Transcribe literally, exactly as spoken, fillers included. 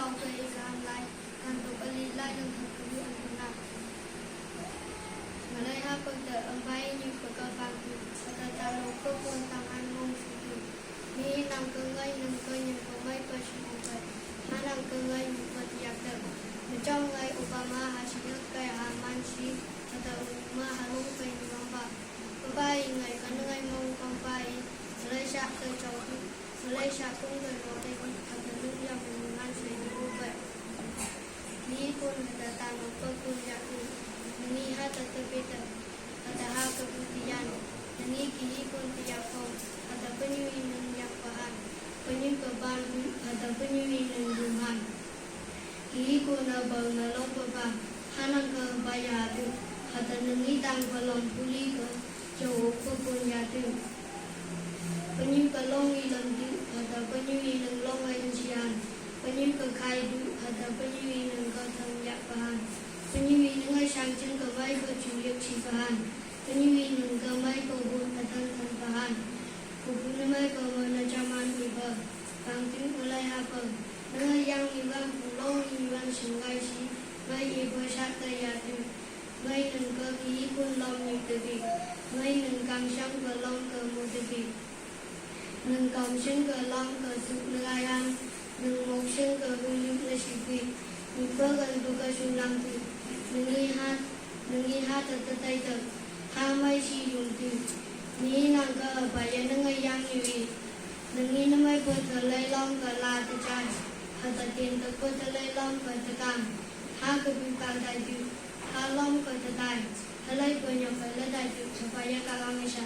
Kei i kahan lai, kanto kali lai nang hak kali an kuna. Ngalai ha pagda ambai ni pagkapang tu, kata talo pagkun tangan mong sutu. Ni nang kengai nang kengai pamai pasi upai. Ha nang kengai mupat yakda. Mejong ngai upama ha siyak kai ha man si, kata uma ha long kai ni mamba. Papai ngai kan ngai mong pampai. Ngalai sak kai chau tu. Malaysia kung kai mo te kon kata nung yang nung ngan sai nung kai. Ni kun kata tano pa kun ya kun. Ni ha ta ta pita. Kata ha ka kun tiyan. Ni ki hi kun tiya ko. Kata penyu i nung yang pahan. Penyu ka ban kata penyu i nung ruhan. Ki hi kun a bau na long papa. Ha nang ka ba ya tu. Kata nung i tang pa long puli ka. Jao pa kun ya tu. Penyu ka long i lang tu, kata penyu i lang long ai nsian. Penyu ka khai tu, kata penyu i lang ka thang yak pahan. Penyu i lang ai sang chun ka mai ka chu yak si pahan. Penyu i lang ka mai ka bun ka thang thang pahan. Ka bun na mai ka mo na chaman i ba. Bang tu ngalai ha pa. Nang ai yang i bang, long i bang sing ai si. Mai i ba sat ka ya tu. Mai nang ka ki kun long ni te bi. Mai nang kang sang ka long ka mu te bi. Nang kam sing ka long ka suk na lai han, nang mok sing ka hui yuk na si pi. Nang pa kan pa ka sung lang pi. Nang i hat, nang i hat a ta tai ta. Ha mai si yung pi. Ni nang ka pa ya nang a yang ni wi. Nang i na mai pa ta lai long ka la ta chan. Ha ta tien ta pa ta lai long ka ta kang. Ha ka pi pa tai pi. Ha long ka ta tai. Ha lai pa nyok ka la tai pi. Sa pa ya ka long i sa.